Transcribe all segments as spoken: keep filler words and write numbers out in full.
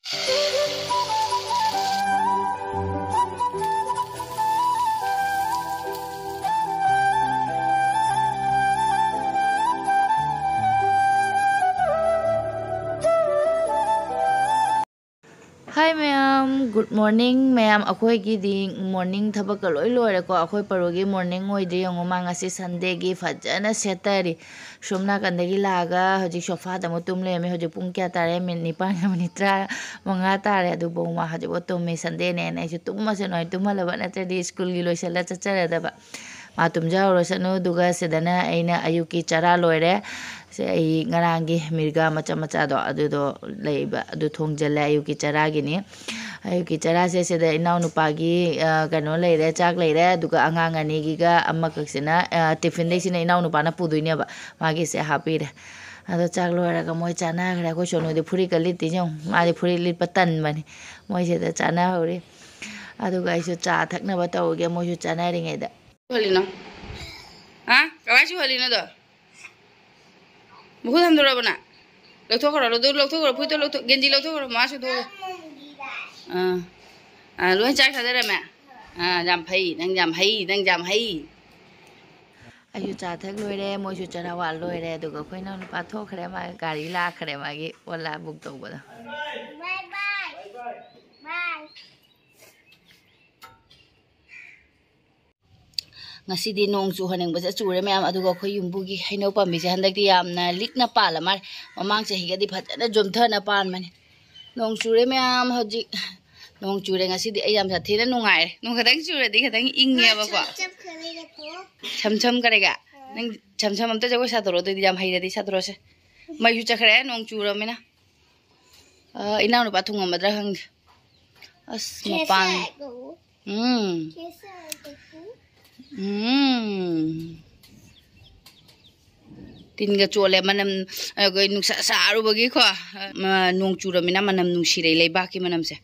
Hi ꯃꯌꯥꯝ, good morning ꯃꯌꯥꯝ꯫ ꯑꯩꯈꯣꯏꯒꯤꯗꯤ morning ꯊꯕꯛꯀ ꯂꯣꯏ ꯂꯣꯏꯔꯦꯀꯣ꯫ ꯑꯩꯈꯣꯏ ꯄꯔꯣꯒꯤ morning ꯑꯣꯏꯗ꯭ꯔꯤ꯫ ꯌꯦꯡꯉꯣ, ꯃꯥ ꯉꯁꯤ Sundayꯒꯤ ꯐꯖꯅ ꯁꯦꯠꯇꯔꯤ꯫ ꯁꯣꯝ ꯅꯥꯀꯟꯗꯒꯤ ꯂꯥꯛꯑꯒ ꯍꯧꯖꯤꯛ sofaꯗ ꯑꯃꯨꯛ ꯇꯨꯝ ꯂꯩꯔꯝꯃꯤ꯫ ꯍꯧꯖꯤꯛ ꯄꯨꯡ ꯀꯌꯥ ꯇꯥꯔꯦ? ꯃꯤꯅꯤꯠ ꯅꯤꯄꯥꯟꯒ ꯃꯤꯅꯤꯠ ꯇꯔꯥ ꯃꯉꯥ ꯇꯥꯔꯦ꯫ ꯑꯗꯨꯕꯨ ꯃꯥ ꯍꯧꯖꯤꯛꯐꯥꯎ ꯇꯨꯝꯃꯤ꯫ Sundayꯅꯦꯅ ꯑꯩꯁꯨ ꯇꯨꯝꯃꯁꯅꯨ ꯍꯥꯏꯅ ꯇꯨꯝꯍꯜꯂꯕ, ꯅꯠꯇ꯭ꯔꯗꯤ ꯁ꯭ꯀꯨꯜꯒꯤ ꯂꯣꯏꯁꯤꯜꯂ ꯆꯠꯆꯔꯗꯕ꯫ ꯃꯥ ꯇꯨꯝꯖꯍꯧꯔꯁꯅꯨ꯫ ꯑꯗꯨꯒ ꯁꯤꯗꯅ ꯑꯩꯅ ꯑꯌꯨꯛꯀꯤ ꯆꯔꯥ ꯂꯣꯏꯔꯦ꯫ ꯁꯦ, ꯑꯩ ꯉꯔꯥꯡꯒꯤ ꯃꯤꯔꯒꯥ ꯃꯆꯥ ꯃꯆꯥꯗꯣ, ꯑꯗꯨꯗꯣ ꯂꯩꯕ, ꯑꯗꯨ ꯊꯣꯡꯖꯜꯂꯦ ꯑꯌꯨꯛꯀꯤ ꯆꯔꯥꯒꯤꯅꯤ꯫ ꯑꯌꯨꯛꯀꯤ ꯆꯔꯥꯁꯦ ꯁꯤꯗ ꯏꯅꯥꯎꯅꯨꯄꯥꯒꯤ, ꯑ, ꯀꯩꯅꯣ ꯂꯩꯔꯦ, ꯆꯥꯛ ꯂꯩꯔꯦ, ꯑꯗꯨꯒ ꯑꯉꯥꯡ ꯑꯅꯤꯒꯤꯒ ꯑꯃꯈꯛꯁꯤꯅ, ꯑ, tiffinꯗꯩꯁꯤꯅ ꯏꯅꯥꯎꯅꯨꯄꯥꯅ ꯄꯨꯗꯣꯏꯅꯦꯕ, ꯃꯥꯒꯤꯁꯦ ꯍꯥꯞꯄꯤꯔꯦ꯫ ꯑꯗꯣ ꯆꯥꯛ ꯂꯣꯏꯔꯒ ꯃꯣꯏ ꯆꯥꯅꯈ꯭ꯔꯦ꯫ ꯑꯩꯈꯣꯏ ꯁꯣꯅꯨꯗꯤ ꯐꯨꯔꯤꯠꯀ ꯂꯤꯠꯇꯦ ꯌꯦꯡꯉꯨ, ꯃꯥꯗꯤ ꯐꯨꯔꯤꯠ ꯂꯤꯠꯄ ꯇꯟꯕꯅꯤ꯫ ꯃꯣꯏ ꯁꯤꯗ ꯆꯥꯅꯍꯧꯔꯤ꯫ ꯑꯗꯨꯒ ꯑꯩꯁꯨ ꯆꯥ ꯊꯛꯅꯕ ꯇꯧꯔꯒꯦ, ꯃꯣꯏꯁꯨ ꯆꯥꯅꯔꯤꯉꯩꯗ꯫ ꯍꯣꯂꯤꯅꯣ? ꯍꯥ? ꯀꯃꯥꯏ ꯁꯨꯍꯜꯂꯤꯅꯣꯗꯣ? ꯃꯈꯨꯠ ꯍꯟꯗꯣꯔꯛꯑꯕ ꯅꯪ? ꯂꯧꯊꯣꯛꯈ꯭ꯔꯣ, ꯑꯗꯨ ꯂꯧꯊꯣꯛꯈ꯭ꯔꯣ, ꯐꯨꯔꯤꯠꯇꯣ ꯂꯧꯊꯣꯛ-, ꯒꯦꯟꯖꯤ ꯂꯧꯊꯣꯛꯈ꯭ꯔꯣ, ꯃꯥꯁꯨ ꯂꯧꯊꯣꯛꯈ꯭ꯔꯣ꯫ ꯑꯥ꯫ ꯑꯥ, ꯂꯣꯏ ꯆꯥꯛ ꯊꯥꯗꯔꯝꯃꯦ? ꯑꯥ, ꯌꯥꯝ ꯐꯩ, ꯅꯪ ꯌꯥꯝ ꯍꯩ, ꯅꯪ ꯌꯥꯝ ꯍꯩ꯫ ꯑꯩꯁꯨ ꯆꯥ ꯊꯛ ꯂꯣꯏꯔꯦ, ꯃꯣꯏꯁꯨ ꯆꯔꯥ ꯋꯥꯟ ꯂꯣꯏꯔꯦ, ꯑꯗꯨꯒ ꯑꯩꯈꯣꯏ ꯏꯅꯥꯎꯅꯨꯄꯥ ꯊꯣꯛꯈ꯭ꯔꯦ, ꯃꯥ ꯒꯥꯔꯤ ꯂꯥꯛꯈ꯭ꯔꯦ, ꯃꯥꯒꯤ ꯑꯣꯂꯥ book ꯇꯧꯕꯗꯣ꯫ Bye bye. Bye. ꯉꯁꯤꯗꯤ ꯅꯣꯡ ꯆꯨꯍꯟꯅꯤꯡꯕꯁꯦ ꯆꯨꯔꯦ ꯃꯌꯥꯝ꯫ ꯑꯗꯨꯒ ꯑꯩꯈꯣꯏ ꯌꯨꯝꯕꯨꯒꯤ ꯍꯩꯅꯧ ꯄꯥꯝꯕꯤꯁꯦ ꯍꯟꯗꯛꯇꯤ ꯌꯥꯝꯅ ꯂꯤꯛꯅ ꯄꯥꯜꯂ ꯃꯥꯜꯂꯦ꯫ ꯃꯃꯥꯡ ꯆꯍꯤꯒꯗꯤ ꯐꯖꯅ ꯆꯣꯝꯊꯅ ꯄꯥꯟꯕꯅꯦ꯫ ꯅꯣꯡ ꯆꯨꯔꯦ ꯃꯌꯥꯝ ꯍꯧꯖꯤꯛ꯫ ꯅꯣꯡ ꯆꯨꯔꯦ ꯉꯁꯤꯗꯤ꯫ ꯑꯩ ꯌꯥꯝ ꯁꯥꯊꯤꯅ ꯅꯨꯡꯉꯥꯏꯔꯦ꯫ ꯅꯣꯡ ꯈꯇꯪ ꯆꯨꯔꯗꯤ ꯈꯇꯪ ꯏꯪꯉꯦꯕꯀꯣ꯫ ꯁꯝ ꯁꯝ ꯀꯔꯤꯒ? ꯅꯪ ꯁꯝ ꯁꯝ ꯑꯝꯇ ꯖꯒꯣꯏ ꯁꯥꯗꯣꯔꯛꯑꯣ ꯑꯗꯨꯗꯤ, ꯌꯥꯝ ꯍꯩꯔꯗꯤ ꯁꯥꯗꯣꯔꯛꯑꯣꯁꯦ꯫ ꯃꯩꯁꯨ ꯆꯠꯈ꯭ꯔꯦ ꯅꯣꯡ ꯆꯨꯔꯃꯤꯅ꯫ ꯑ, ꯏꯅꯥꯎꯅꯨꯄꯥ ꯊꯨꯡꯉꯝꯃꯗ꯭ꯔꯥ ꯈꯪꯗꯦ꯫ ꯑꯁ, ꯃꯄꯥꯟ꯫ ꯎꯝ꯫ ꯎꯝ꯫ ꯇꯤꯟꯒ ꯆꯣꯠꯂꯦ, ꯃꯅꯝ, ꯑꯩꯈꯣꯏ ꯅꯨꯡꯁꯥ ꯁꯥꯔꯨꯕꯒꯤꯀꯣ, ꯃ-, ꯅꯣꯡ ꯆꯨꯔꯃꯤꯅ ꯃꯅꯝ ꯅꯨꯡꯁꯤꯔꯦ, ꯂꯩꯕꯥꯛꯀꯤ ꯃꯅꯝꯁꯦ꯫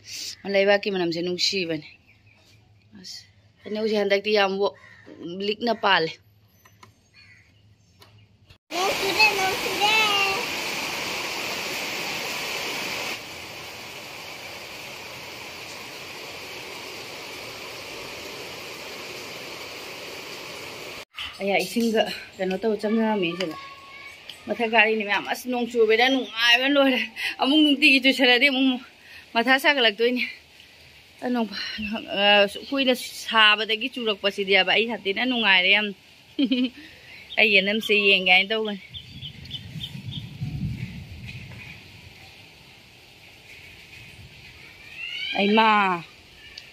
ꯂꯩꯕꯥꯛꯀꯤ ꯃꯅꯝꯁꯦ ꯅꯨꯡꯁꯤꯕꯅꯦ꯫ ꯑꯁ, ꯍꯩꯅꯧꯁꯦ ꯍꯟꯗꯛꯇꯤ ꯌꯥꯝ ꯋ-, ꯂꯤꯛꯅ ꯄꯥꯜꯂꯦ꯫ ꯅꯣꯡ ꯆꯨꯔꯦ, ꯅꯣꯡ ꯆꯨꯔꯦ꯫ ꯑꯌꯥ, ꯏꯁꯤꯡꯒ ꯀꯩꯅꯣ ꯇꯧ ꯆꯪꯅꯔꯝꯃꯤ ꯁꯤꯗ꯫ ꯃꯊꯛ ꯀꯥꯔꯤꯅꯤ ꯃꯌꯥꯝ꯫ ꯑꯁ, ꯅꯣꯡ ꯆꯨꯕꯗ ꯅꯨꯡꯉꯥꯏꯕꯅ ꯂꯣꯏꯔꯦ꯫ ꯑꯃꯨꯛ ꯅꯨꯡꯇꯤꯒꯤ ꯆꯨꯁꯜꯂꯗꯤ ꯑꯃꯨꯛ ꯃꯊꯥ ꯁꯥꯒꯠꯂꯛꯇꯣꯏꯅꯤ꯫ ꯑ, ꯅꯣꯡ-, ꯑ, ꯀꯨꯏꯅ ꯁꯥꯕꯗꯒꯤ ꯆꯨꯔꯛꯄꯁꯤꯗꯤꯕ ꯑꯩ ꯁꯥꯊꯤꯅ ꯅꯨꯡꯉꯥꯏꯔꯦ ꯌꯥꯝ꯫ ꯑꯩ ꯌꯦꯅꯝꯁꯦ ꯌꯦꯡꯒꯦ ꯍꯥꯏꯅ ꯇꯧꯕꯅꯤ꯫ ꯑꯩꯃꯥ,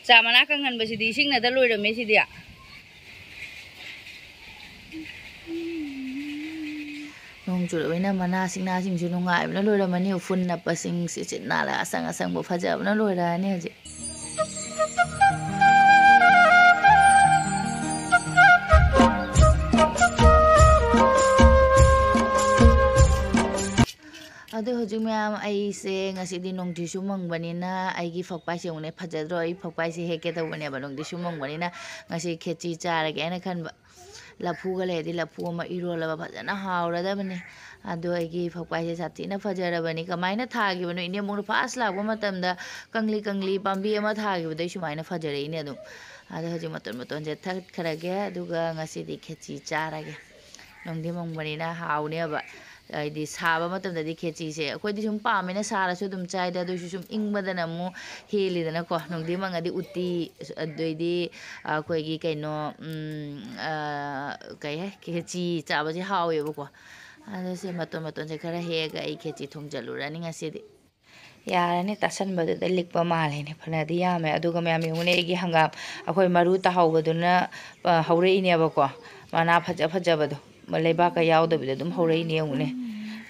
ꯆꯥ ꯃꯅꯥ ꯀꯪꯍꯟꯕꯁꯤꯗꯤ ꯏꯁꯤꯡꯅꯗ ꯂꯣꯏꯔꯝꯃꯦ ꯁꯤꯗꯤ꯫ ꯅꯣꯡ ꯆꯨꯔꯛꯑꯕꯅꯤꯅ ꯃꯅꯥ ꯁꯤꯡꯅꯥꯁꯤꯡꯁꯨ ꯅꯨꯡꯉꯥꯏꯕꯅ ꯂꯣꯏꯔꯝꯃꯅꯤ꯫ ꯎꯐꯨꯟ ꯅꯞꯄꯁꯤꯡ ꯁꯤꯆꯤꯠ ꯅꯥꯜꯂꯒ ꯑꯁꯪ ꯑꯁꯪꯕ ꯐꯖꯕꯅ ꯂꯣꯏꯔꯛꯑꯅꯤ ꯍꯧꯖꯤꯛ꯫ ꯑꯗꯣ ꯍꯧꯖꯤꯛ ꯃꯌꯥꯝ, ꯑꯩꯁꯦ ꯉꯁꯤꯗꯤ ꯅꯣꯡꯊꯤꯁꯨ ꯃꯪꯕꯅꯤꯅ ꯑꯩꯒꯤ ꯐꯛꯄꯥꯏꯁꯦ ꯑꯃꯨꯛꯅꯦ ꯐꯖꯗ꯭ꯔꯣ? ꯑꯩ ꯐꯛꯄꯥꯏꯁꯦ ꯍꯦꯛꯀꯦ ꯇꯧꯕꯅꯦꯕ, ꯅꯣꯡꯊꯤꯁꯨ ꯃꯪꯕꯅꯤꯅ ꯉꯁꯤ ꯈꯦꯆꯤ ꯆꯥꯔꯒꯦ ꯍꯥꯏꯅ ꯈꯟꯕ꯫ ꯂꯐꯨꯒ ꯂꯩꯔꯗꯤ ꯂꯐꯨ ꯑꯃ ꯏꯔꯣꯜꯂꯕ ꯐꯖꯅ ꯍꯥꯎꯔꯗꯕꯅꯦ꯫ ꯑꯗꯣ ꯑꯩꯒꯤ ꯐꯛꯄꯥꯏꯁꯦ ꯁꯥꯊꯤꯅ ꯐꯖꯔꯕꯅꯤ꯫ ꯀꯃꯥꯏꯅ ꯊꯥꯈꯤꯕꯅꯣ? ꯏꯅꯦꯝꯕꯣꯛꯅ ꯐꯥꯔꯁ ꯂꯥꯛꯄ ꯃꯇꯝꯗ ꯀꯪꯂꯤ ꯀꯪꯂꯤ ꯄꯥꯝꯕꯤ ꯑꯃ ꯊꯥꯈꯤꯕꯗꯩ ꯁꯨꯃꯥꯏꯅ ꯐꯖꯔꯛꯏꯅꯦ ꯑꯗꯨꯝ꯫ ꯑꯗꯣ ꯍꯧꯖꯤꯛ ꯃꯇꯣꯟ ꯃꯇꯣꯟꯁꯦ ꯊꯠꯈ꯭ꯔꯒꯦ, ꯑꯗꯨꯒ ꯉꯁꯤꯗꯤ ꯈꯦꯆꯤ ꯆꯥꯔꯒꯦ꯫ ꯅꯣꯡꯗꯤ ꯃꯪꯕꯅꯤꯅ ꯍꯥꯎꯅꯦꯕ꯫ ꯍꯥꯏꯗꯤ ꯁꯥꯕ ꯃꯇꯝꯗꯗꯤ ꯈꯦꯆꯤꯁꯦ ꯑꯩꯈꯣꯏꯗꯤ ꯁꯨꯝ ꯄꯥꯝꯃꯦꯅ ꯁꯥꯔꯁꯨ ꯑꯗꯨꯝ ꯆꯥꯏꯗ, ꯑꯗꯨꯏꯁꯨ ꯁꯨꯝ ꯏꯪꯕꯗꯅ ꯑꯃꯨꯛ ꯍꯦꯜꯂꯤꯗꯅꯀꯣ꯫ ꯅꯣꯡꯗꯤ ꯃꯪꯉꯗꯤ ꯎꯇꯤ, ꯑꯗꯩꯗꯤ ꯑꯩꯈꯣꯏꯒꯤ ꯀꯩꯅꯣ, ꯎꯝ, ꯑ, ꯀꯩ ꯍꯥꯏ, ꯈꯦꯆꯤ ꯆꯥꯕꯁꯦ ꯍꯥꯎꯋꯦꯕꯀꯣ꯫ ꯑꯗꯣ ꯁꯤ ꯃꯇꯣꯟ ꯃꯇꯣꯟꯁꯦ ꯈꯔ ꯍꯦꯛꯑꯒ ꯑꯩ ꯈꯦꯆꯤ ꯊꯣꯡꯖꯜꯂꯨꯔꯅꯤ ꯉꯁꯤꯗꯤ꯫ ꯌꯥꯔꯅꯤ, ꯇꯥꯁꯟꯕꯗꯨꯗ ꯂꯤꯛꯄ ꯃꯥꯜꯂꯦꯅꯦ꯫ ꯐꯅꯗꯤ ꯌꯥꯝꯃꯦ꯫ ꯑꯗꯨꯒ ꯃꯌꯥꯝ ꯌꯦꯡꯉꯨꯅꯦ, ꯑꯩꯒꯤ ꯍꯪꯒꯥꯝ, ꯑꯩꯈꯣꯏ ꯃꯔꯨ ꯇꯥꯍꯧꯕꯗꯨꯅ, ꯑ, ꯍꯧꯔꯛꯏꯅꯦꯕꯀꯣ꯫ ꯃꯅꯥ ꯐꯖ ꯐꯖꯕꯗꯣ, ꯂꯩꯕꯥꯛꯀ ꯌꯥꯎꯗꯕꯤꯗ ꯑꯗꯨꯝ ꯍꯧꯔꯛꯏꯅꯦ, ꯌꯦꯡꯉꯨꯅꯦ꯫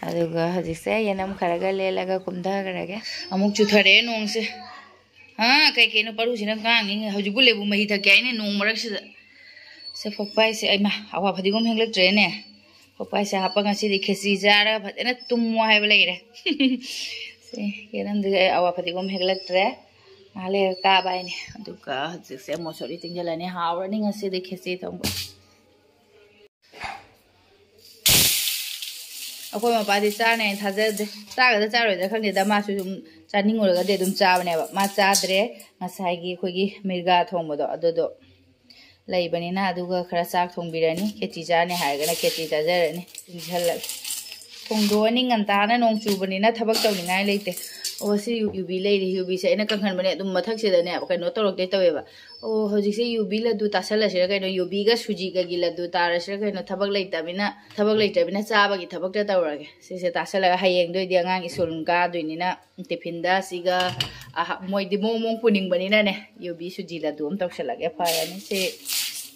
ꯑꯗꯨꯒ ꯍꯧꯖꯤꯛꯁꯦ ꯌꯦꯅꯝ ꯈꯔꯒ ꯂꯦꯜꯂꯒ ꯀꯨꯝꯊꯈ꯭ꯔꯒꯦ꯫ ꯑꯃꯨꯛ ꯆꯨꯊꯔꯛꯑꯦ ꯅꯣꯡꯁꯦ꯫ ꯑꯥ, ꯀꯩ ꯀꯩꯅꯣ ꯄꯔꯨꯁꯤꯅ ꯉꯥꯡꯉꯤ꯫ ꯍꯧꯖꯤꯛꯄꯨ ꯂꯦꯕꯨ ꯃꯍꯤ ꯊꯛꯀꯦ ꯍꯥꯏꯅꯦ ꯅꯣꯡ ꯃꯔꯛꯁꯤꯗ꯫ ꯁꯦ ꯐꯛꯄꯥꯏꯁꯦ, ꯑꯩꯃ, ꯑꯋꯥ ꯐꯗꯤꯒꯣꯝ ꯍꯦꯛꯂꯛꯇ꯭ꯔꯦꯅꯦ꯫ ꯐꯛꯄꯥꯏꯁꯦ ꯍꯥꯞꯄ ꯉꯁꯤꯗꯤ ꯈꯦꯆꯤ ꯆꯥꯔꯒ ꯐꯖꯅ ꯇꯨꯝꯃꯣ ꯍꯥꯏꯕ ꯂꯩꯔꯦ꯫ ꯁꯦ, ꯌꯦꯅꯝꯗꯨꯒꯤ ꯑꯩ ꯑꯋꯥ ꯐꯗꯤꯒꯣꯝ ꯍꯦꯛꯂꯛꯇ꯭ꯔꯦ꯫ ꯉꯥꯏꯍꯥꯛ ꯂꯩꯔꯒ ꯀꯥꯕ ꯍꯥꯏꯅꯦ꯫ ꯑꯗꯨꯒ ꯍꯧꯖꯤꯛꯁꯦ ꯃꯣꯁꯣꯔꯤ ꯇꯤꯡꯁꯤꯜꯂꯅꯤ꯫ ꯍꯥꯎꯔꯅꯤ ꯉꯁꯤꯗꯤ ꯈꯦꯆꯤ ꯊꯣꯡꯕ꯫ ꯑꯩꯈꯣꯏ ꯃꯄꯥꯗꯤ ꯆꯥꯅꯦꯅ ꯊꯥꯖꯗꯦ꯫ ꯆꯥꯒꯗ꯭ꯔꯥ ꯆꯥꯔꯣꯏꯗ꯭ꯔꯥ ꯈꯪꯗꯦꯗ꯫ ꯃꯥꯁꯨ ꯁꯨꯝ ꯆꯥꯅꯤꯡꯉꯨꯔꯒꯗꯤ ꯑꯗꯨꯝ ꯆꯥꯕꯅꯦꯕ꯫ ꯃꯥ ꯆꯥꯗ꯭ꯔꯦ꯫ ꯉꯁꯥꯏꯒꯤ ꯑꯩꯈꯣꯏꯒꯤ ꯃꯤꯔꯒꯥ ꯊꯣꯡꯕꯗꯣ ꯑꯗꯨꯗꯣ ꯂꯩꯕꯅꯤꯅ꯫ ꯑꯗꯨꯒ ꯈꯔ ꯆꯥꯛ ꯊꯣꯡꯕꯤꯔꯅꯤ, ꯈꯦꯆꯤ ꯆꯥꯅꯤ ꯍꯥꯏꯔꯒꯅ ꯈꯦꯆꯤ ꯆꯥꯖꯔꯅꯤ꯫ ꯏꯪꯁꯜꯂꯒꯦ꯫ ꯊꯣꯡꯗꯣꯛꯑꯅꯤ, ꯉꯟꯇꯥꯅ ꯅꯣꯡ ꯆꯨꯕꯅꯤꯅ ꯊꯕꯛ ꯇꯧꯅꯤꯡꯉꯥꯏ ꯂꯩꯇꯦ꯫ ꯑꯣ, ꯁꯤ ꯌꯨ-, ꯌꯨꯕꯤ ꯂꯩꯔꯤ꯫ ꯌꯨꯕꯤꯁꯦ ꯑꯩꯅ ꯀꯪꯍꯟꯕꯅꯦ, ꯑꯗꯨꯝ ꯃꯊꯛꯁꯤꯗꯅꯦ ꯀꯩꯅꯣ ꯇꯧꯔꯛꯇꯣꯏ ꯇꯧꯋꯦꯕ꯫ ꯑꯣ, ꯍꯧꯖꯤꯛꯁꯦ ꯌꯨꯕꯤ ꯂꯗꯨ ꯇꯥꯁꯜꯂꯁꯤꯔ ꯀꯩꯅꯣ, ꯌꯨꯕꯤꯒ ꯁꯨꯖꯤꯒꯒꯤ ꯂꯗꯨ ꯇꯥꯔꯁꯤꯔ ꯀꯩꯅꯣ, ꯊꯕꯛ ꯂꯩꯇꯕꯅꯤꯅ, ꯊꯕꯛ ꯂꯩꯇ꯭ꯔꯕꯅꯤꯅ ꯆꯥꯕꯒꯤ ꯊꯕꯛꯇ ꯇꯧꯔꯒꯦ꯫ ꯁꯤꯁꯦ ꯇꯥꯁꯜꯂꯒ ꯍꯌꯦꯡꯗꯣꯏꯗꯤ ꯑꯉꯥꯡ ꯁ꯭ꯀꯨꯜ ꯀꯥꯗꯣꯏꯅꯤꯅ ꯇꯤꯐꯤꯟꯗ ꯁꯤꯒ, ꯑꯍ-, ꯃꯣꯏꯗꯤ ꯃꯑꯣꯡ ꯃꯑꯣꯡ ꯄꯨꯅꯤꯡꯕꯅꯤꯅꯅꯦ, ꯌꯨꯕꯤ ꯁꯨꯖꯤ ꯂꯗꯨ ꯑꯃ ꯇꯧꯁꯜꯂꯒꯦ꯫ ꯐꯔꯅꯤ ꯁꯤ꯫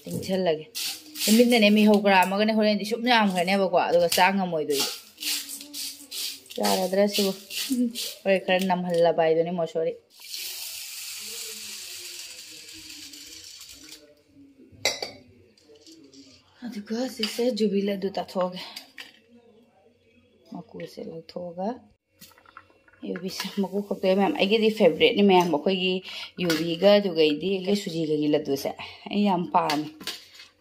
ꯇꯤꯡꯁꯜꯂꯒꯦ꯫ ꯅꯨꯃꯤꯠꯅꯅꯦ ꯃꯤꯍꯧ ꯀꯔꯥꯝꯃꯒꯅꯦ ꯍꯣꯔꯦꯟꯗꯤ ꯁꯨꯝ ꯌꯥꯝꯈ꯭ꯔꯅꯦꯕꯀꯣ, ꯑꯗꯨꯒ ꯆꯥ ꯉꯝꯃꯣꯏꯗꯣꯏꯕ꯫ ꯌꯥꯔꯗ꯭ꯔꯥ ꯁꯤꯕꯨ? ꯍꯣꯔꯦꯟ ꯈꯔ ꯅꯝꯍꯜꯂꯕ ꯍꯥꯏꯗꯨꯅꯤ ꯃꯣꯁꯣꯔꯤ꯫ ꯑꯗꯨꯒ ꯁꯤꯁꯦ ꯖꯨꯕꯤ ꯂꯗꯨ ꯇꯥꯊꯣꯛꯑꯒꯦ꯫ ꯃꯀꯨꯁꯦ ꯂꯧꯊꯣꯛꯑꯒ ꯌꯨꯕꯤꯁꯦ ꯃꯀꯨ ꯈꯣꯛꯇꯣꯛꯑꯦ ꯃꯌꯥꯝ꯫ ꯑꯩꯒꯤꯗꯤ ꯐꯦꯕꯔꯦꯠꯅꯤ ꯃꯌꯥꯝ, ꯑꯩꯈꯣꯏꯒꯤ ꯌꯨꯕꯤꯒ ꯑꯗꯨꯒꯩꯗꯤ ꯑꯩꯈꯣꯏ ꯁꯨꯖꯤꯒꯒꯤ ꯂꯗꯨꯁꯦ ꯑꯩ ꯌꯥꯝ ꯄꯥꯝꯃꯦ꯫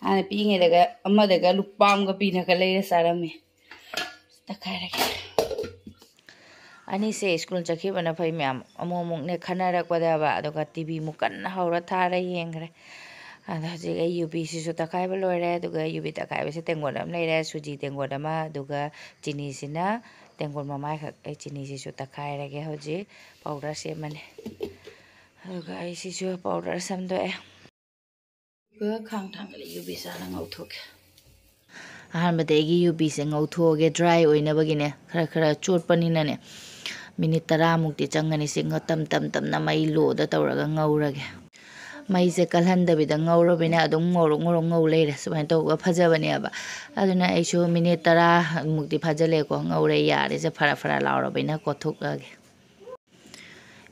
ꯍꯥꯟꯅ ꯄꯤꯛꯏꯉꯩꯗꯒ ꯑꯃꯗꯒ ꯂꯨꯄꯥ ꯑꯃꯒ ꯄꯤꯅꯒ ꯂꯩꯔ ꯆꯥꯔꯝꯃꯤ꯫ ꯇꯛꯈꯥꯏꯔꯒꯦ꯫ ꯑꯅꯤꯁꯦ ꯁ꯭ꯀꯨꯜ ꯆꯠꯈꯤꯕꯅ ꯐꯩ ꯃꯌꯥꯝ, ꯑꯃꯨꯛ ꯑꯃꯨꯛꯅꯦ ꯈꯟꯅꯔꯛꯄꯗꯕ, ꯑꯗꯨꯒ ꯇꯤ ꯚꯤ ꯃꯨꯛ ꯀꯟꯅ ꯍꯧꯔ ꯊꯥꯔ ꯌꯦꯡꯈ꯭ꯔꯦ꯫ ꯑꯗꯣ ꯍꯧꯖꯤꯛ ꯑꯩ ꯌꯨꯕꯤꯁꯤꯁꯨ ꯇꯛꯈꯥꯏꯕ ꯂꯣꯏꯔꯦ, ꯑꯗꯨꯒ ꯌꯨꯕꯤ ꯇꯛꯈꯥꯏꯕꯁꯦ ꯇꯦꯡꯀꯣꯠ ꯑꯃ ꯂꯩꯔꯦ, ꯁꯨꯖꯤ ꯇꯦꯡꯀꯣꯠ ꯑꯃ, ꯑꯗꯨꯒ ꯆꯤꯅꯤꯁꯤꯅ ꯇꯦꯡꯀꯣꯠ ꯃꯃꯥꯏꯈꯛ꯫ ꯑꯩ ꯆꯤꯅꯤꯁꯤꯁꯨ ꯇꯛꯈꯥꯏꯔꯒꯦ ꯍꯧꯖꯤꯛ꯫ ꯄꯥꯎꯗꯔ ꯁꯦꯝꯃꯅꯤ꯫ ꯑꯗꯨꯒ ꯑꯩ ꯁꯤꯁꯨ ꯄꯥꯎꯗꯔ ꯁꯦꯝꯗꯣꯛꯑꯦ꯫ ꯑꯗꯨꯒ ꯈꯥꯡ ꯊꯥꯡꯒꯠꯂꯦ, ꯌꯨꯕꯤ ꯆꯥꯅ ꯉꯧꯊꯣꯛꯀꯦ꯫ ꯑꯍꯥꯟꯕꯗ ꯑꯩꯒꯤ ꯌꯨꯕꯤꯁꯦ ꯉꯧꯊꯣꯛꯑꯒꯦ, ꯗ꯭ꯔꯥꯏ ꯑꯣꯏꯅꯕꯒꯤꯅꯦ꯫ ꯈꯔ ꯈꯔ ꯆꯣꯠꯄꯅꯤꯅꯅꯦ, ꯃꯤꯅꯤꯠ ꯇꯔꯥꯃꯨꯛꯇꯤ ꯆꯪꯒꯅꯤ ꯁꯤ ꯉ-, ꯇꯝ ꯇꯝ ꯇꯝꯅ ꯃꯩ ꯂꯣꯗ ꯇꯧꯔꯒ ꯉꯧꯔꯒꯦ꯫ ꯃꯩꯁꯦ ꯀꯜꯍꯟꯗꯕꯤꯗ ꯉꯧꯔꯕꯅꯤꯅ ꯑꯗꯨꯝ ꯉꯧꯔꯣꯛ ꯉꯧꯔꯣꯛ ꯉꯧ ꯂꯩꯔꯦ꯫ ꯁꯨꯃꯥꯏꯅ ꯇꯧꯕ ꯐꯖꯕꯅꯦꯕ꯫ ꯑꯗꯨꯅ ꯑꯩꯁꯨ ꯃꯤꯅꯤꯠ ꯇꯔꯥꯃꯨꯛꯇꯤ ꯐꯥꯖꯤꯜꯂꯦꯀꯣ, ꯉꯧꯔꯦ, ꯌꯥꯔꯦꯁꯦ, ꯐꯔꯥ ꯐꯔꯥ ꯂꯥꯎꯔꯕꯅꯤꯅ ꯀꯣꯠꯊꯣꯛꯑꯒꯦ꯫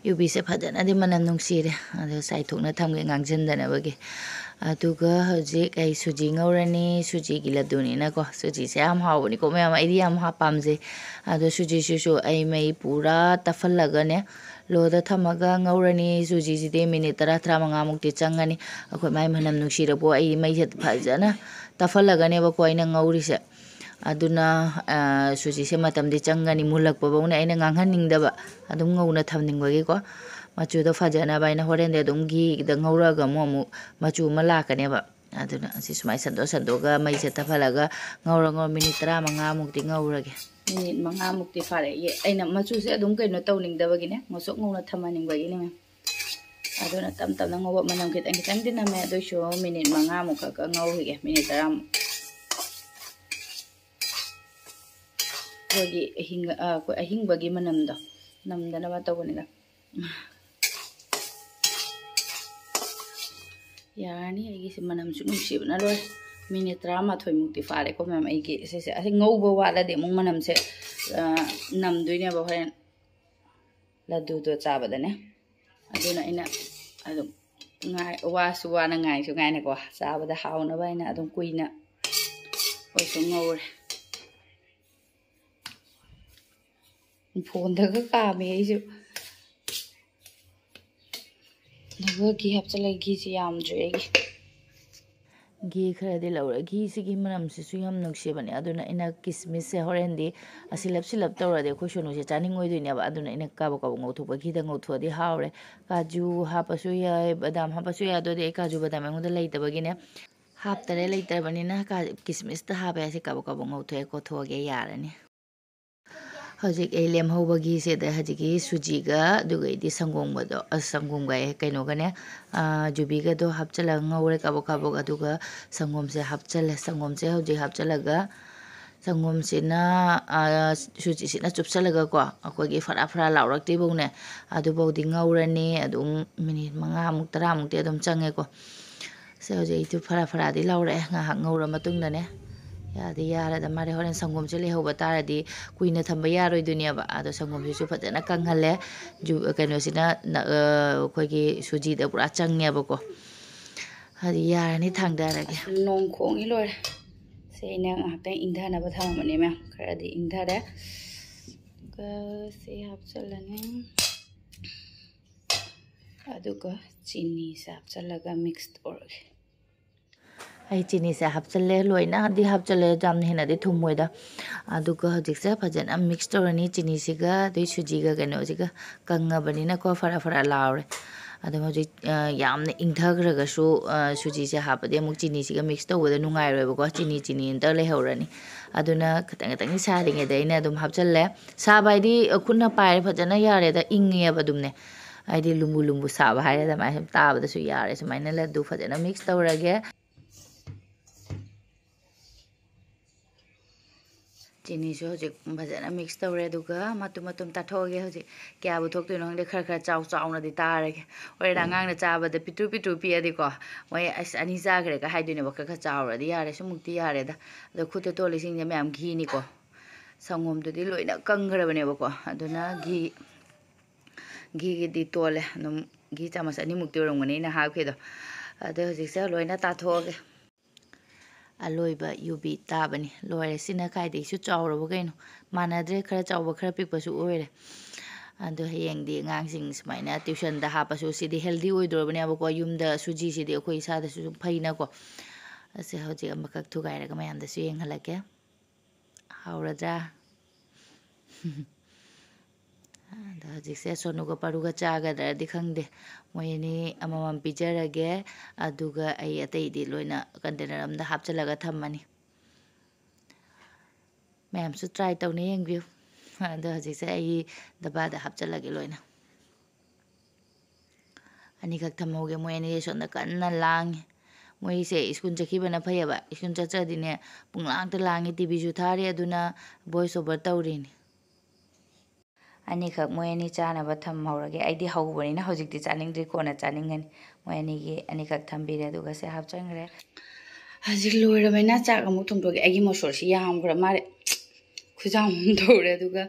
ꯌꯨꯕꯤꯁꯦ ꯐꯖꯅꯗꯤ ꯃꯅꯝ ꯅꯨꯡꯁꯤꯔꯦ, ꯑꯗꯣ ꯆꯥꯏꯊꯣꯛꯅ ꯊꯝꯒꯦ ꯉꯥꯡꯁꯤꯟꯗꯅꯕꯒꯤ꯫ ꯑꯗꯨꯒ ꯍꯧꯖꯤꯛ ꯑꯩ ꯁꯨꯖꯤ ꯉꯧꯔꯅꯤ, ꯁꯨꯖꯤꯒꯤ ꯂꯗꯨꯅꯤꯅꯀꯣ꯫ ꯁꯨꯖꯤꯁꯦ ꯌꯥꯝ ꯍꯥꯎꯕꯅꯤꯀꯣ ꯃꯌꯥꯝ, ꯑꯩꯗꯤ ꯌꯥꯝ ꯍꯥ-, ꯄꯥꯝꯖꯩ꯫ ꯑꯗꯣ ꯁꯨꯖꯤꯁꯤꯁꯨ ꯑꯩ ꯃꯩ ꯄꯨꯔꯥ ꯇꯞꯍꯜꯂꯒꯅꯦ, ꯂꯣꯗ ꯊꯝꯃꯒ ꯉꯧꯔꯅꯤ꯫ ꯁꯨꯖꯤꯁꯤꯗꯤ ꯃꯤꯅꯤꯠ ꯇꯔꯥ, ꯇꯔꯥꯃꯉꯥꯃꯨꯛꯇꯤ ꯆꯪꯉꯅꯤ꯫ ꯑꯩꯈꯣꯏ ꯃꯥꯏ ꯃꯅꯝ ꯅꯨꯡꯁꯤꯔꯕꯣ, ꯑꯩ ꯃꯩꯁꯦ ꯐꯖꯅ ꯇꯞꯍꯜꯂꯒꯅꯦꯕꯀꯣ ꯑꯩꯅ ꯉꯧꯔꯤꯁꯦ꯫ ꯑꯗꯨꯅ ꯁꯨꯖꯤꯁꯦ ꯃꯇꯝꯗꯤ ꯆꯪꯒꯅꯤ, ꯃꯨꯜꯂꯛꯄꯐꯧꯅꯦ ꯑꯩꯅ ꯉꯥꯡꯍꯟꯅꯤꯡꯗꯕ, ꯑꯗꯨꯝ ꯉꯧꯅ ꯊꯝꯅꯤꯡꯕꯒꯤꯀꯣ꯫ ꯃꯆꯨꯗꯣ ꯐꯖꯅꯕ ꯍꯥꯏꯅ ꯍꯣꯔꯦꯟꯗꯤ ꯑꯗꯨꯝ ꯘꯤꯗ ꯉꯧꯔꯒ ꯑꯃꯨꯛ ꯑꯃꯨꯛ ꯃꯆꯨ ꯑꯃ ꯂꯥꯛꯀꯅꯦꯕ꯫ ꯑꯗꯨꯅ ꯑꯁꯤ ꯁꯨꯃꯥꯏꯅ ꯁꯟꯗꯣꯛ ꯁꯟꯗꯣꯛꯑꯒ ꯃꯩꯁꯦ ꯇꯞꯍꯜꯂꯒ ꯉꯧꯔ ꯉꯧꯔ ꯃꯤꯅꯤꯠ ꯇꯔꯥꯃꯉꯥꯃꯨꯛꯇꯤ ꯉꯧꯔꯒꯦ꯫ ꯃꯤꯅꯤꯠ ꯃꯉꯥꯃꯨꯛꯇꯤ ꯐꯥꯔꯦ꯫ ꯑꯩꯅ ꯃꯆꯨꯁꯦ ꯑꯗꯨꯝ ꯀꯩꯅꯣ ꯇꯧꯅꯤꯡꯗꯕꯒꯤꯅꯦ, ꯉꯧꯁꯣꯛ ꯉꯧꯅ ꯊꯝꯍꯟꯅꯤꯡꯕꯒꯤꯅꯦ꯫ ꯑꯗꯨꯅ ꯇꯞ ꯇꯞꯅ ꯉꯧꯕ, ꯃꯅꯝ ꯈꯤꯇꯪ ꯈꯤꯇꯪꯗꯤ ꯅꯝꯃꯦ, ꯑꯗꯨꯏꯁꯨ ꯃꯤꯅꯤꯠ ꯃꯉꯥꯃꯨꯛ ꯈꯛ ꯉꯧꯈꯤꯒꯦ, ꯃꯤꯅꯤꯠ ꯇꯔꯥꯃꯨꯛ꯫ ꯑꯩꯈꯣꯏꯒꯤ ꯑꯍꯤꯡ-, ꯑ, ꯑꯩꯈꯣꯏ ꯑꯍꯤꯡꯕꯒꯤ ꯃꯅꯝꯗꯣ ꯅꯝꯗꯅꯕ ꯇꯧꯕꯅꯤꯗ꯫ ꯌꯥꯔꯅꯤ, ꯑꯩꯒꯤꯁꯦ ꯃꯅꯝꯁꯨ ꯅꯨꯡꯁꯤꯕꯅ ꯂꯣꯏꯔꯦ꯫ ꯃꯤꯅꯤꯠ ꯇꯔꯥꯃꯥꯊꯣꯏꯃꯨꯛꯇꯤ ꯐꯥꯔꯦꯀꯣ ꯃꯌꯥꯝ꯫ ꯑꯩꯒꯤ ꯁꯤꯁꯦ ꯑꯁꯤ ꯉꯧꯕ ꯋꯥꯠꯂꯗꯤ ꯑꯃꯨꯛ ꯃꯅꯝꯁꯦ, ꯑ, ꯅꯝꯗꯣꯏꯅꯦꯕ ꯍꯣꯔꯦꯟ ꯂꯗꯨꯗꯣ ꯆꯥꯕꯗꯅꯦ꯫ ꯑꯗꯨꯅ ꯑꯩꯅ ꯑꯗꯨꯝ ꯉꯥꯏ-, ꯋꯥꯁꯨ ꯋꯥꯅ ꯉꯥꯏꯁꯨ ꯉꯥꯏꯅꯀꯣ, ꯆꯥꯕꯗ ꯍꯥꯎꯅꯕ ꯍꯥꯏꯅ ꯑꯗꯨꯝ ꯀꯨꯏꯅ ꯑꯩꯈꯣꯏꯁꯨ ꯉꯧꯔꯦ꯫ ꯐꯣꯟꯗꯒ ꯀꯥꯝꯃꯦ ꯑꯩꯁꯨ꯫ ꯑꯗꯨꯒ ꯘꯤ ꯍꯥꯞꯆꯤꯜꯂꯒ, ꯘꯤꯁꯦ ꯌꯥꯝꯗ꯭ꯔꯤ ꯑꯩꯒꯤ꯫ ꯘꯤ ꯈꯔꯗꯤ ꯂꯧꯔꯦ꯫ ꯘꯤꯁꯤꯒꯤ ꯃꯅꯝꯁꯤꯁꯨ ꯌꯥꯝ ꯅꯨꯡꯁꯤꯕꯅꯦ꯫ ꯑꯗꯨꯅ ꯑꯩꯅ ꯀꯤꯁꯃꯤꯁꯁꯦ ꯍꯣꯔꯦꯟꯗꯤ ꯑꯁꯤꯂꯞ ꯁꯤꯂꯞ ꯇꯧꯔꯗꯤ ꯑꯩꯈꯣꯏ ꯁꯣꯅꯨꯁꯦ ꯆꯥꯅꯤꯡꯉꯣꯏꯗꯣꯏꯅꯦꯕ꯫ ꯑꯗꯨꯅ ꯑꯩꯅ ꯀꯥꯕꯛ ꯀꯥꯕꯛ ꯉꯧꯊꯣꯛꯄ, ꯘꯤꯗ ꯉꯧꯊꯣꯛꯑꯗꯤ ꯍꯥꯎꯔꯦ꯫ ꯀꯥꯖꯨ ꯍꯥꯞꯄꯁꯨ ꯌꯥꯏ, ꯕꯗꯥꯝ ꯍꯥꯞꯄꯁꯨ ꯌꯥꯏ꯫ ꯑꯗꯨꯗꯤ ꯑꯩ ꯀꯥꯖꯨ ꯕꯗꯥꯝ ꯑꯩꯉꯣꯟꯗ ꯂꯩꯇꯕꯒꯤꯅꯦ, ꯍꯥꯞꯇꯔꯦ꯫ ꯂꯩꯇ꯭ꯔꯕꯅꯤꯅ ꯀꯥ-, ꯀꯤꯁꯃꯤꯁꯇ ꯍꯥꯞꯄꯦ꯫ ꯑꯁꯤ ꯀꯥꯕꯛ ꯀꯥꯕꯛ ꯉꯧꯊꯣꯛꯑꯦ, ꯀꯣꯠꯊꯣꯛꯑꯒꯦ, ꯌꯥꯔꯅꯤ꯫ ꯍꯧꯖꯤꯛ ꯑꯩ ꯂꯦꯝꯍꯧꯕ ꯘꯤꯁꯤꯗ ꯍꯧꯖꯤꯛꯀꯤ ꯁꯨꯖꯤꯒ, ꯑꯗꯨꯒ ꯑꯩꯗꯤ ꯁꯪꯒꯣꯝꯒꯗꯣ, ꯑ, ꯁꯪꯒꯣꯝꯒ ꯑꯩ ꯀꯩꯅꯣꯒꯅꯦ, ꯑ, ꯌꯨꯕꯤꯒꯗꯣ ꯍꯥꯞꯆꯤꯜꯂꯒ ꯉꯧꯔꯦ ꯀꯥꯕꯛ ꯀꯥꯕꯛ꯫ ꯑꯗꯨꯒ ꯁꯪꯒꯣꯝꯁꯦ ꯍꯥꯞꯆꯤꯜꯂꯦ꯫ ꯁꯪꯒꯣꯝꯁꯦ ꯍꯧꯖꯤꯛ ꯍꯥꯞꯆꯤꯜꯂꯒ, ꯁꯪꯒꯣꯝꯁꯤꯅ, ꯑ, ꯁꯨꯖꯤꯁꯤꯅ ꯆꯨꯞꯁꯤꯜꯂꯒꯀꯣ, ꯑꯩꯈꯣꯏꯒꯤ ꯐꯔꯥ ꯐꯔꯥ ꯂꯥꯎꯔꯛꯇ꯭ꯔꯤꯐꯧꯅꯦ, ꯑꯗꯨꯐꯧꯗꯤ ꯉꯧꯔꯅꯤ꯫ ꯑꯗꯨꯝ ꯃꯤꯅꯤꯠ ꯃꯉꯥꯃꯨꯛ, ꯇꯔꯥꯃꯨꯛꯇꯤ ꯑꯗꯨꯝ ꯆꯪꯉꯦꯀꯣ꯫ ꯁꯦ, ꯍꯧꯖꯤꯛ ꯑꯩꯗꯨ ꯐꯔꯥ ꯐꯔꯥꯗꯤ ꯂꯧꯔꯛꯑꯦ꯫ ꯉꯥꯏꯍꯥꯛ ꯉꯧꯔ ꯃꯇꯨꯡꯗꯅꯦ, ꯌꯥꯗꯤ ꯌꯥꯔꯦꯗ ꯃꯥꯜꯂꯦ꯫ ꯍꯣꯔꯦꯟ ꯁꯪꯒꯣꯝꯁꯦ ꯂꯩꯍꯧꯕ ꯇꯥꯔꯗꯤ ꯀꯨꯏꯅ ꯊꯝꯕ ꯌꯥꯔꯣꯏꯗꯣꯏꯅꯦꯕ꯫ ꯑꯗꯣ ꯁꯪꯒꯣꯝꯁꯤꯁꯨ ꯐꯖꯅ ꯀꯪꯍꯜꯂꯦ꯫ ꯖꯨ-, ꯀꯩꯅꯣꯁꯤꯅ ꯅ-, ꯑ, ꯑꯩꯈꯣꯏꯒꯤ ꯁꯨꯖꯤꯗ ꯄꯨꯔꯥ ꯆꯪꯉꯦꯕꯀꯣ꯫ ꯑꯗꯨ ꯌꯥꯔꯅꯤ, ꯊꯥꯡꯗꯔꯒꯦ꯫ ꯑꯁ, ꯅꯣꯡ ꯈꯣꯡꯉꯤ ꯂꯣꯏꯔꯦ꯫ ꯁꯦ, ꯑꯩꯅ ꯉꯥꯏꯍꯥꯛꯇꯪ ꯏꯪꯊꯅꯕ ꯊꯝꯃꯝꯕꯅꯦ ꯃꯌꯥꯝ꯫ ꯈꯔꯗꯤ ꯏꯪꯊꯔꯦ꯫ ꯑꯗꯨꯒ ꯁꯤ ꯍꯥꯞꯆꯤꯜꯂꯅꯤ꯫ ꯑꯗꯨꯒ ꯆꯤꯅꯤꯁꯦ ꯍꯥꯞꯆꯤꯜꯂꯒ ꯃꯤꯛꯁ ꯇꯧꯔꯒꯦ꯫ ꯑꯩ ꯆꯤꯅꯤꯁꯦ ꯍꯥꯞꯆꯜꯂꯦ, ꯂꯣꯏꯅꯗꯤ ꯍꯥꯞꯆꯜꯂꯦ, ꯌꯥꯝ ꯍꯦꯟꯅꯗꯤ ꯊꯨꯝꯃꯣꯏꯗ꯫ ꯑꯗꯨꯒ ꯍꯧꯖꯤꯛꯁꯦ ꯐꯖꯅ ꯃꯤꯛꯁ ꯇꯧꯔꯅꯤ, ꯆꯤꯅꯤꯁꯤꯒ ꯑꯗꯨꯏ ꯁꯨꯖꯤꯒ ꯀꯩꯅꯣꯁꯤꯒ ꯀꯪꯉꯕꯅꯤꯅꯀꯣ, ꯐꯔꯥ ꯐꯔꯥ ꯂꯥꯎꯔꯦ꯫ ꯑꯗꯨꯝ ꯍꯧꯖꯤꯛ ꯑ, ꯌꯥꯝꯅ ꯏꯪꯊꯈ꯭ꯔꯒꯁꯨ ꯑ, ꯁꯨꯖꯤꯁꯦ ꯍꯥꯞꯄꯗꯤ ꯑꯃꯨꯛ ꯆꯤꯅꯤꯁꯤꯒ ꯃꯤꯛꯁ ꯇꯧꯕꯗ ꯅꯨꯡꯉꯥꯏꯔꯣꯏꯕꯀꯣ, ꯆꯤꯅꯤ ꯆꯤꯅꯤ ꯑꯝꯇ ꯂꯩꯍꯧꯔꯅꯤ꯫ ꯑꯗꯨꯅ ꯈꯤꯇꯪ ꯈꯤꯇꯪ ꯁꯥꯔꯤꯉꯩꯗ ꯑꯩꯅ ꯑꯗꯨꯝ ꯍꯥꯞꯆꯜꯂꯦ꯫ ꯁꯥꯕ ꯍꯥꯏꯗꯤ ꯈꯨꯠꯅ ꯄꯥꯏꯔꯦ ꯐꯖꯅ ꯌꯥꯔꯦꯗ, ꯏꯪꯉꯦꯕ ꯑꯗꯨꯝꯅꯦ꯫ ꯍꯥꯏꯗꯤ ꯂꯨꯝꯕꯨ ꯂꯨꯝꯕꯨ ꯁꯥꯕ ꯍꯥꯏꯔꯦ, ꯑꯗꯨꯃꯥꯏꯅ ꯁꯨꯝ ꯇꯥꯕꯗꯁꯨ ꯌꯥꯔꯦ꯫ ꯁꯨꯃꯥꯏꯅ ꯂꯗꯨ ꯐꯖꯅ ꯃꯤꯛꯁ ꯇꯧꯔꯒꯦ꯫ ꯆꯤꯅꯤꯁꯨ ꯍꯧꯖꯤꯛ ꯐꯖꯅ ꯃꯤꯛꯁ ꯇꯧꯔꯦ, ꯑꯗꯨꯒ ꯃꯇꯨꯝ ꯃꯇꯨꯝ ꯇꯥꯊꯣꯛꯑꯒꯦ꯫ ꯍꯧꯖꯤꯛ ꯀꯌꯥꯕꯨ ꯊꯣꯛꯇꯣꯏꯅꯣ ꯈꯪꯗꯦ, ꯈꯔ ꯈꯔ ꯆꯥꯎ ꯆꯥꯎꯅꯗꯤ ꯇꯥꯔꯒꯦ꯫ ꯍꯣꯔꯦꯟ ꯑꯉꯥꯡꯅ ꯆꯥꯕꯗ ꯄꯤꯛꯇ꯭ꯔꯨ ꯄꯤꯛꯇ꯭ꯔꯨ ꯄꯤꯛꯑꯗꯤꯀꯣ, ꯃꯣꯏ "ꯑꯁ, ꯑꯅꯤ ꯆꯥꯈ꯭ꯔꯦꯒ" ꯍꯥꯏꯗꯣꯏꯅꯦꯕ꯫ ꯈꯔ ꯈꯔ ꯆꯥꯎꯔꯗꯤ ꯌꯥꯔꯦ, ꯁꯨꯃꯨꯛꯇꯤ ꯌꯥꯔꯦꯗ꯫ ꯑꯗꯣ ꯈꯨꯠꯇ ꯇꯣꯜꯂꯤꯁꯤꯡꯁꯦ ꯃꯌꯥꯝ ꯘꯤꯅꯤꯀꯣ, ꯁꯪꯒꯣꯝꯗꯨꯗꯤ ꯂꯣꯏꯅ ꯀꯪꯈ꯭ꯔꯕꯅꯦꯕꯀꯣ꯫ ꯑꯗꯨꯅ ꯘꯤ, ꯘꯤꯒꯤꯗꯤ ꯇꯣꯜꯂꯦ ꯑꯗꯨꯝ, ꯘꯤ ꯆꯥꯃꯁ ꯑꯅꯤꯃꯨꯛꯇꯤ ꯑꯣꯏꯔꯝꯒꯅꯤ ꯑꯩꯅ ꯍꯥꯞꯈꯤꯗꯣ꯫ ꯑꯗꯣ ꯍꯧꯖꯤꯛꯁꯦ ꯂꯣꯏꯅ ꯇꯥꯊꯣꯛꯑꯒꯦ꯫ ꯑꯂꯣꯏꯕ ꯌꯨꯕꯤ ꯇꯥꯕꯅꯤ꯫ ꯂꯣꯏꯔꯦ, ꯁꯤꯅ ꯈ꯭ꯋꯥꯏꯗꯒꯤꯁꯨ ꯆꯥꯎꯔꯕ ꯀꯩꯅꯣ꯫ ꯃꯥꯟꯅꯗ꯭ꯔꯦ, ꯈꯔ ꯆꯥꯎꯕ ꯈꯔ ꯄꯤꯛꯄꯁꯨ ꯑꯣꯏꯔꯦ꯫ ꯑꯗꯣ ꯍꯌꯦꯡꯗꯤ ꯑꯉꯥꯡꯁꯤꯡ ꯁꯨꯃꯥꯏꯅ ꯇ꯭ꯌꯨꯁꯟꯗ ꯍꯥꯞꯄꯁꯨ ꯁꯤꯗꯤ ꯍꯦꯜꯗꯤ ꯑꯣꯏꯗꯣꯔꯕꯅꯦꯕꯀꯣ꯫ ꯌꯨꯝꯗ ꯁꯨꯖꯤꯁꯤꯗꯤ ꯑꯩꯈꯣꯏ ꯏꯁꯥꯗꯁꯨ ꯁꯨꯝ ꯐꯩꯅꯀꯣ꯫ ꯑꯁꯦ ꯍꯧꯖꯤꯛ ꯑꯃꯈꯛ ꯊꯨꯒꯥꯏꯔꯒ ꯃꯌꯥꯝꯗꯁꯨ ꯌꯦꯡꯍꯜꯂꯛꯀꯦ꯫ ꯍꯥꯎꯔꯗ꯭ꯔꯥ? ꯑꯗꯣ ꯍꯧꯖꯤꯛꯁꯦ ꯁꯣꯅꯨꯒ ꯄꯥꯔꯨꯒ ꯆꯥꯒꯗ꯭ꯔꯗꯤ ꯈꯪꯗꯦ꯫ ꯃꯣꯏ ꯑꯅꯤ ꯑꯃꯃꯝ ꯄꯤꯖꯔꯒꯦ꯫ ꯑꯗꯨꯒ ꯑꯩ ꯑꯇꯩꯗꯤ ꯂꯣꯏꯅ ꯀꯟꯇꯦꯅꯔ ꯑꯝꯗ ꯍꯥꯞꯆꯤꯜꯂꯒ ꯊꯝꯃꯅꯤ꯫ ꯃꯌꯥꯝꯁꯨ ꯇ꯭ꯔꯥꯏ ꯇꯧꯅ ꯌꯦꯡꯕꯤꯌꯨ꯫ ꯑꯗꯣ ꯍꯧꯖꯤꯛꯁꯦ ꯑꯩ ꯗꯕꯥꯗ ꯍꯥꯞꯆꯤꯜꯂꯒꯦ ꯂꯣꯏꯅ꯫ ꯑꯅꯤꯈꯛ ꯊꯝꯍꯧꯒꯦ꯫ ꯃꯣꯏ ꯑꯅꯤ ꯁꯣꯝꯗ ꯀꯟꯅ ꯂꯥꯡꯉꯤ꯫ ꯃꯣꯏꯁꯦ ꯁ꯭ꯀꯨꯜ ꯆꯠꯈꯤꯕꯅ ꯐꯩꯌꯦꯕ꯫ ꯁ꯭ꯀꯨꯜ ꯆꯠꯇ꯭ꯔꯗꯤꯅꯦ, ꯄꯨꯡꯂꯥꯡꯗ ꯂꯥꯡꯉꯤ, ꯇꯤꯚꯤꯁꯨ ꯊꯥꯔꯤ, ꯑꯗꯨꯅ ꯚꯣꯏꯁ ꯑꯣꯚꯔ ꯇꯧꯔꯤꯅꯤ꯫ ꯑꯅꯤꯈꯛ ꯃꯣꯏ ꯑꯅꯤ ꯆꯥꯅꯕ ꯊꯝꯍꯧꯔꯒꯦ꯫ ꯑꯩꯗꯤ ꯍꯧꯕꯅꯤꯅ ꯍꯧꯖꯤꯛꯇꯤ ꯆꯥꯅꯤꯡꯗ꯭ꯔꯤ, ꯀꯣꯟꯅ ꯆꯥꯅꯤꯡꯒꯅꯤ꯫ ꯃꯣꯏ ꯑꯅꯤꯒꯤ ꯑꯅꯤꯈꯛ ꯊꯝꯕꯤꯔꯦ, ꯑꯗꯨꯒ ꯁꯦ ꯍꯥꯞꯆꯟꯈ꯭ꯔꯦ꯫ ꯍꯧꯖꯤꯛ ꯂꯣꯏꯔꯕꯅꯤꯅ ꯆꯥꯛ ꯑꯃꯨꯛ ꯊꯣꯡꯗꯣꯛꯀꯦ꯫ ꯑꯩꯒꯤ ꯃꯣꯁꯣꯔꯁꯤ ꯌꯥꯝꯈ꯭ꯔ ꯃꯥꯜꯂꯦ, ꯈꯨꯖꯥꯝ ꯑꯃ ꯇꯧꯔꯦ꯫ ꯑꯗꯨꯒ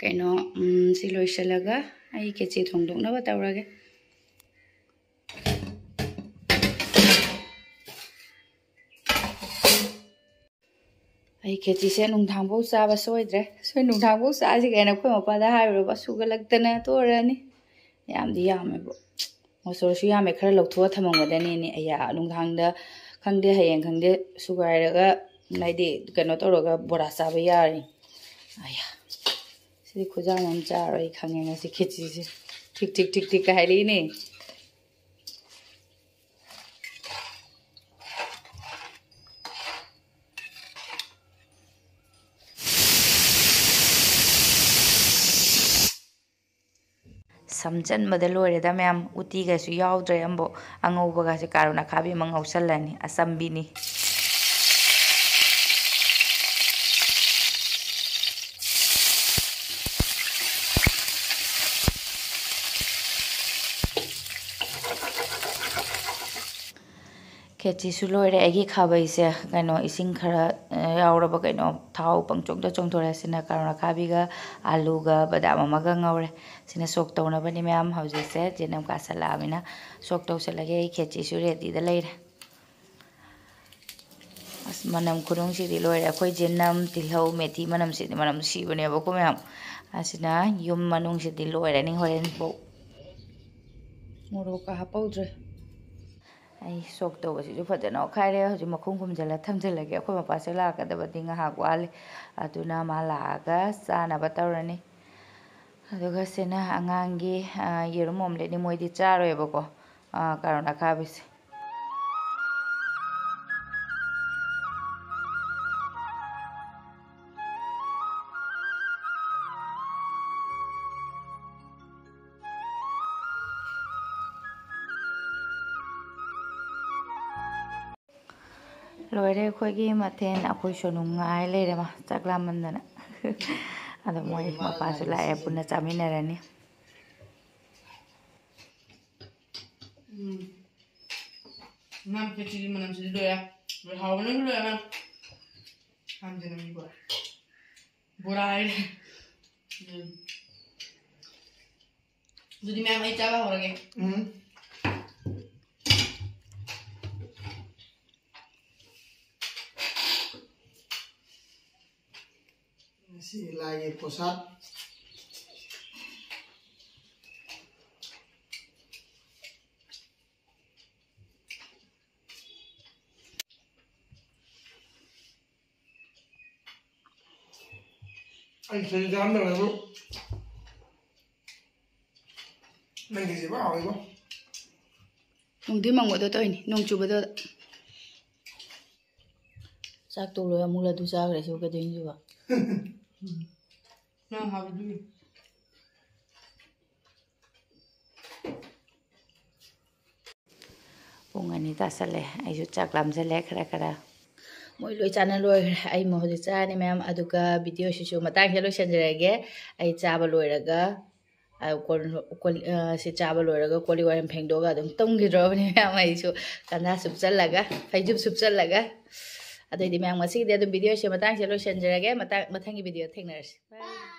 ꯀꯩꯅꯣ, ꯎꯝ, ꯁꯤ ꯂꯣꯏꯁꯤꯜꯂꯒ ꯑꯩ ꯈꯦꯆꯤ ꯊꯣꯡꯗꯣꯛꯅꯕ ꯇꯧꯔꯒꯦ꯫ ꯑꯩ ꯈꯦꯆꯤꯁꯦ ꯅꯨꯡꯗꯥꯡꯐꯥꯎ ꯆꯥꯕ ꯁꯣꯏꯗ꯭ꯔꯦ꯫ ꯁꯣꯏ ꯅꯨꯡꯗꯥꯡꯐꯥꯎ ꯆꯥꯁꯤ ꯀꯥꯏꯅ ꯑꯩꯈꯣꯏ ꯃꯄꯥꯗ ꯍꯥꯏꯔꯨꯔꯕ, ꯁꯨꯒꯠꯂꯛꯇꯅ ꯇꯣꯛꯑꯔꯅꯤ꯫ ꯌꯥꯝꯗꯤ ꯌꯥꯝꯃꯦꯕ꯫ ꯃꯣꯁꯣꯔꯁꯨ ꯌꯥꯝꯃꯦ, ꯈꯔ ꯂꯧꯊꯣꯛꯑ ꯊꯝꯃꯝꯒꯗꯅꯤꯅꯦ꯫ ꯑꯩꯌꯥ, ꯅꯨꯡꯗꯥꯡꯗ ꯈꯪꯗꯦ, ꯍꯌꯦꯡ ꯈꯪꯗꯦ, ꯁꯨꯒꯥꯏꯔꯒ, ꯍꯥꯏꯗꯤ, ꯀꯩꯅꯣ ꯇꯧꯔꯒ ꯕꯣꯔꯥ ꯆꯥꯕ ꯌꯥꯔꯦ꯫ ꯑꯌꯥ, ꯁꯤꯗꯤ ꯈꯨꯖꯥꯝ ꯑꯃ ꯆꯥꯔꯣꯏ, ꯑꯩ ꯈꯪꯉꯦ ꯉꯁꯤ ꯈꯦꯆꯤꯁꯦ꯫ ꯊꯤꯛ ꯊꯤꯛ ꯊꯤꯛ ꯊꯤꯛꯀ ꯍꯥꯏꯔꯛꯏꯅꯦ꯫ ꯁꯝꯖꯟꯕꯗ ꯂꯣꯏꯔꯦꯗ ꯃꯌꯥꯝ꯫ ꯎꯇꯤꯒꯁꯨ ꯌꯥꯎꯗ꯭ꯔꯦ ꯑꯃꯕꯨ꯫ ꯑꯉꯧꯕꯒꯁꯦ ꯀꯥꯔꯣꯟ ꯑꯈꯥꯕꯤ ꯑꯃ ꯉꯧꯁꯜꯂꯅꯤ꯫ ꯑꯆꯝꯕꯤꯅꯤ꯫ ꯈꯦꯆꯤꯁꯨ ꯂꯣꯏꯔꯦ꯫ ꯑꯩꯒꯤ ꯈꯥꯕꯩꯁꯦ ꯀꯩꯅꯣ, ꯏꯁꯤꯡ ꯈꯔ, ꯑ, ꯌꯥꯎꯔꯕ ꯀꯩꯅꯣ, ꯊꯥꯎ ꯄꯪꯆꯣꯡꯗ ꯆꯣꯡꯊꯣꯔꯛꯑꯦ꯫ ꯁꯤꯅ ꯀꯥꯔꯣꯟ ꯑꯈꯥꯕꯤꯒ ꯑꯥꯂꯨꯒ ꯕꯗꯥꯝ ꯑꯃꯒ ꯉꯧꯔꯦ꯫ ꯁꯤꯅ ꯁꯣꯛ ꯇꯧꯅꯕꯅꯤ ꯃꯌꯥꯝ꯫ ꯍꯧꯖꯤꯛꯁꯦ ꯖꯦꯅꯝ ꯀꯥꯁꯜꯂꯛꯑꯕꯅꯤꯅ ꯁꯣꯛ ꯇꯧꯁꯜꯂꯒꯦ꯫ ꯑꯩ ꯈꯦꯆꯤꯁꯨ ꯔꯦꯗꯤꯗ ꯂꯩꯔꯦ꯫ ꯑꯁ, ꯃꯅꯝ ꯈꯨꯅꯨꯡꯁꯤꯗꯤ ꯂꯣꯏꯔꯦ꯫ ꯑꯩꯈꯣꯏ ꯖꯦꯅꯝ ꯇꯤꯜꯍꯧ ꯃꯦꯊꯤ ꯃꯅꯝꯁꯤꯗꯤ ꯃꯅꯝ ꯅꯨꯡꯁꯤꯕꯅꯦꯕꯀꯣ ꯃꯌꯥꯝ꯫ ꯑꯁꯤꯅ ꯌꯨꯝ ꯃꯅꯨꯡꯁꯤꯗꯤ ꯂꯣꯏꯔꯅꯤ ꯍꯣꯔꯦꯟꯐꯥꯎ꯫ ꯃꯣꯔꯣꯛꯀ ꯍꯥꯞꯄꯧꯗ꯭ꯔꯦ꯫ ꯑꯩ ꯁꯣꯛ ꯇꯧꯕꯁꯤꯁꯨ ꯐꯖꯅ ꯑꯣꯠꯈꯥꯏꯔꯦ꯫ ꯍꯧꯖꯤꯛ ꯃꯈꯨꯝ ꯈꯨꯝꯖꯤꯜꯂ ꯊꯝꯖꯤꯜꯂꯒꯦ꯫ ꯑꯩꯈꯣꯏ ꯃꯄꯥꯁꯦ ꯂꯥꯛꯀꯗꯕꯗꯤ ꯉꯥꯏꯍꯥꯛ ꯋꯥꯠꯂꯤ꯫ ꯑꯗꯨꯅ ꯃꯥ ꯂꯥꯛꯑꯒ ꯆꯥꯅꯕ ꯇꯧꯔꯅꯤ꯫ ꯑꯗꯨꯒ ꯁꯤꯅ ꯑꯉꯥꯡꯒꯤ, ꯑ, ꯌꯦꯔꯨꯝ ꯑꯣꯝꯂꯦꯠꯅꯤ꯫ ꯃꯣꯏꯗꯤ ꯆꯥꯔꯣꯏꯕꯀꯣ, ꯑ, ꯀꯥꯔꯣꯟ ꯑꯈꯥꯕꯤꯁꯦ꯫ ꯂꯣꯏꯔꯦ ꯑꯩꯈꯣꯏꯒꯤ ꯃꯊꯦꯜ꯫ ꯑꯩꯈꯣꯏ ꯁꯣꯅꯨ ꯉꯥꯏ ꯂꯩꯔꯦ ꯃꯥ ꯆꯥꯛ ꯂꯥꯝꯃꯟꯗꯅ꯫ ꯑꯗꯣ ꯃꯣꯏ ꯃꯄꯥꯁꯨ ꯂꯥꯛꯑꯦ, ꯄꯨꯟꯅ ꯆꯥꯃꯤꯟꯅꯔꯅꯤ꯫ ꯎꯝ꯫ ꯉꯥ ꯈꯦꯆꯤꯒꯤ ꯃꯅꯝꯁꯤꯗꯤ ꯂꯣꯏꯔꯦ꯫ ꯂꯣꯏ ꯍꯥꯎꯕꯅꯁꯨ ꯂꯣꯏꯔꯦ꯫ ꯍꯥꯟꯖꯤꯟꯅꯕꯤ ꯕꯣꯔꯥ꯫ ꯕꯣꯔꯥ ꯍꯥꯏꯔꯦ꯫ ꯎꯝ꯫ ꯑꯗꯨꯗꯤ ꯃꯌꯥꯝ ꯑꯩ ꯆꯥꯕ ꯍꯧꯔꯒꯦ꯫ ꯎꯝ꯫ ꯉꯁꯤ ꯂꯥꯏꯒꯤ ꯄ꯭ꯔꯣꯁꯥꯗ꯫ ꯅꯪꯒꯤꯁꯤꯕꯨ ꯍꯥꯎꯋꯤꯕꯣ꯫ ꯅꯨꯡꯗꯤ ꯃꯪꯕꯗꯣ ꯇꯧꯔꯤꯅꯤ, ꯅꯣꯡ ꯆꯨꯕꯗꯣ꯫ ꯆꯥꯛ ꯇꯣꯛꯂꯣꯏ ꯑꯃꯨꯛ ꯂꯗꯨ ꯆꯥꯈ꯭ꯔꯦ ꯁꯤꯕꯨ ꯀꯩꯗꯧꯏꯅꯣ ꯁꯤꯕꯣ? ꯅꯪ ꯍꯥꯎꯕꯗꯨꯅꯤ꯫ ꯄꯨꯡ ꯑꯅꯤ ꯇꯥꯁꯜꯂꯦ꯫ ꯑꯩꯁꯨ ꯆꯥꯛ ꯂꯥꯝꯁꯜꯂꯦ ꯈꯔ ꯈꯔ꯫ ꯃꯣꯏ ꯂꯣꯏ ꯆꯥꯅ ꯂꯣꯏꯈ꯭ꯔꯦ꯫ ꯑꯩ ꯑꯃꯨꯛ ꯍꯧꯖꯤꯛ ꯆꯥꯔꯅꯤ ꯃꯌꯥꯝ꯫ ꯑꯗꯨꯒ ꯚꯤꯗꯤꯑꯣꯁꯤꯁꯨ ꯃꯇꯥꯡꯁꯤꯗ ꯂꯣꯏꯁꯤꯟꯖꯔꯒꯦ꯫ ꯑꯩ ꯆꯥꯕ ꯂꯣꯏꯔꯒ, ꯑ, ꯀꯣꯜ-, ꯀꯣꯜ-, ꯑ, ꯁꯤ ꯆꯥꯕ ꯂꯣꯏꯔꯒ ꯀꯣꯜ ꯂꯤꯛ ꯋꯥꯏꯔꯝ ꯐꯦꯡꯗꯣꯛꯑꯒ ꯑꯗꯨꯝ ꯇꯨꯝꯈꯤꯗ꯭ꯔꯣꯕꯅꯤ ꯃꯌꯥꯝ꯫ ꯑꯩꯁꯨ ꯀꯟꯗꯥ ꯁꯨꯞꯆꯜꯂꯒ, ꯐꯩꯖꯨꯞ ꯁꯨꯞꯆꯜꯂꯒ꯫ ꯑꯗꯨꯑꯣꯏꯗꯤ ꯃꯌꯥꯝ ꯉꯁꯤꯒꯤꯗꯤ ꯑꯗꯨꯝ ꯚꯤꯗꯤꯑꯣꯁꯦ ꯃꯇꯥꯡꯁꯤꯗ ꯂꯣꯏꯁꯤꯟꯖꯔꯒꯦ꯫ ꯃꯇꯥꯡ-, ꯃꯊꯪꯒꯤ ꯚꯤꯗꯤꯑꯣ ꯊꯦꯡꯅꯔꯁꯤ꯫ Bye꯫